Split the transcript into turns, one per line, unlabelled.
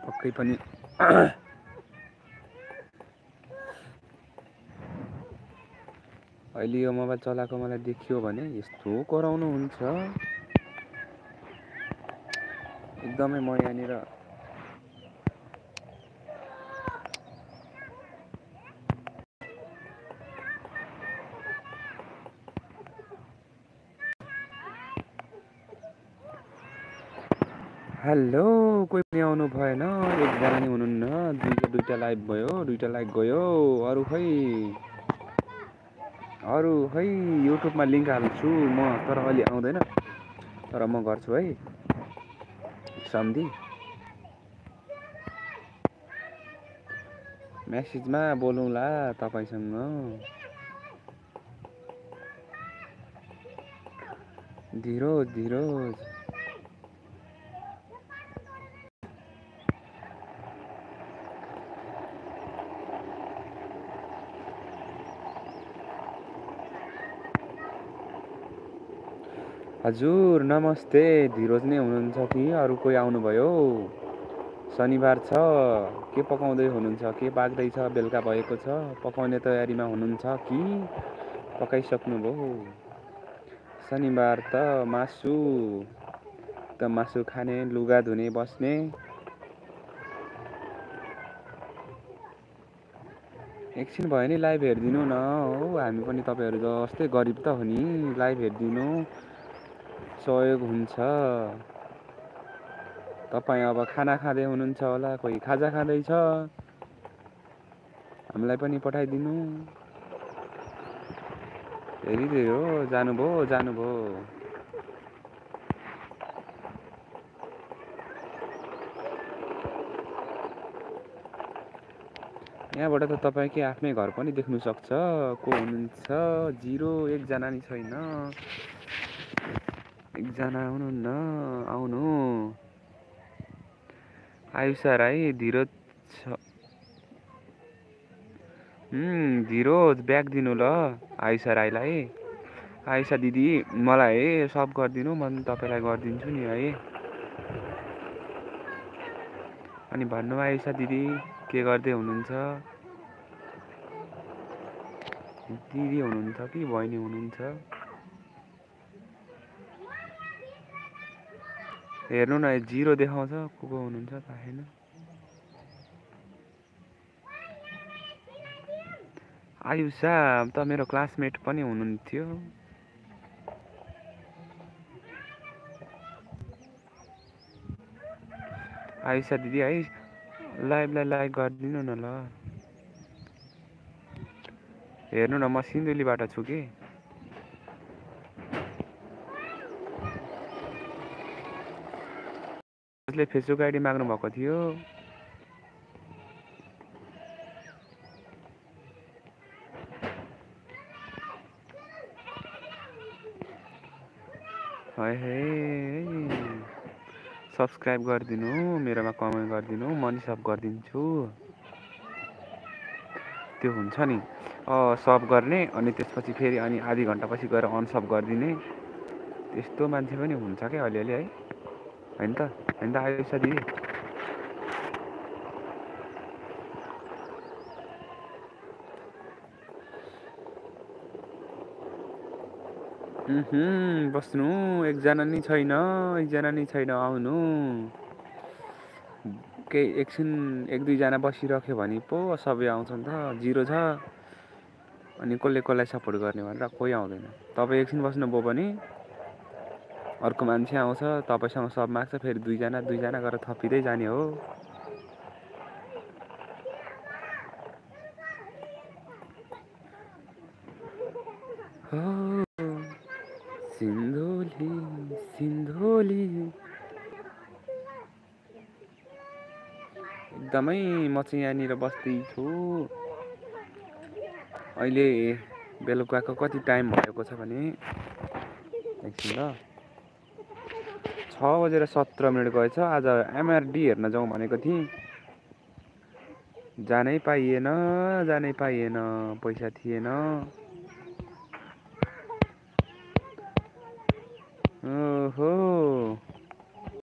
पक्कै पनि अहिले यो मोबाइल चलाएको मलाई देखियो भने यस्तो कराउनु हुन्छ एकदमै म यहाँनिर हेलो कोही पनि आउनु भएन एकजना नि हुनुहुन्न दुईटा लाइभ भयो दुईटा लाइक गयो अरु खै युट्युबमा लिंक हाल्छु म तर अलि आउँदैन तर म गर्छु है सम्धि मेसेजमा बोलौँला तपाईसँग धीरोज हजुर नमस्ते धीरोज नै हुनुहुन्छ कि अरु कोही आउनुभयो शनिबार छ के पकाउँदै हुनुहुन्छ के पाक्दै छ बेलुका भएको छ पकाउने तयारीमा हुनुहुन्छ कि पकाइसक्नुभयो शनिबार त मासु खाने लुगा धुने बस्ने एकछिन भयो नि लाइभ हेरिदिनु न हो हामी पनि तपाईहरु जस्तै गरिब त हो नि लाइभ हेरिदिनु सहयोग हुन्छ तपाई अब खाना खाँदै हुनुहुन्छ होला कोही खाजा खाँदै छ हामीलाई पनि पठाइदिनु हेरिदिए हो जानुभयो यहाँबाट त तपाईकै आफ्नै घर पनि देख्नु सक्छ को हुनुहुन्छ 0 एकजना नि छैन एकजना हुनुहुन्न आउनु आयुषा राई धीरज धीरज ब्याग दिनु ल आयुषा राईलाई आयुषा दिदी मलाई सब गरिदिनु म तपाईलाई गरिदिन्छु नि है अनि भन्नु आयुषा दिदी के गर्दै हुनुहुन्छ दिदी हुनुहुन्छ कि बहिनी हुनुहुन्छ हेर्नु न 0 देखाउँछ को हुनुहुन्छ थाहा छैन आयुषा त मेरो क्लासमेट पनि हुनुहुन्थ्यो आयुषा दिदी है लाइभलाई लाइक गरिदिनु न ल हेर्नु न म सिन्धुलीबाट छु के जसले फेसबुक आइडी माग्नु भएको थियो है सब्स्क्राइब गरिदिनु मेरोमा कमेन्ट गरिदिनु म नि सब गरिदिन्छु त्यो हुन्छ नि सब गर्ने अनि त्यसपछि फेरि अनि आधी घण्टा पछि गएर अनसब गरिदिने त्यस्तो मान्छे पनि हुन्छ के अलिअलि है हैन त आयुषा दिदी बस्नु एकजना नि छैन आउनु के एकछिन 1-2 जना बसिरख्यो भने पो सबै आउँछन् त 0 छ अनि कसलाई सपोर्ट गर्ने भनेर कोही आउँदैन तपाई एकछिन बस्नुभयो भने अर्को मान्छे आउँछ तपाईसँग सब माग्छ फेरि 2 जना गरेर थपिदै जाने हो सिन्धोली एकदमै म चाहिँ यहाँनिर बस्दै छु अहिले बेलुकाको कति टाइम भएको छ भने एकछिन ल 6:17 गएछ आज एमआरडी हेर्न जाउँ भनेको थिएँ जानै पाइएन पैसा थिएन ओहो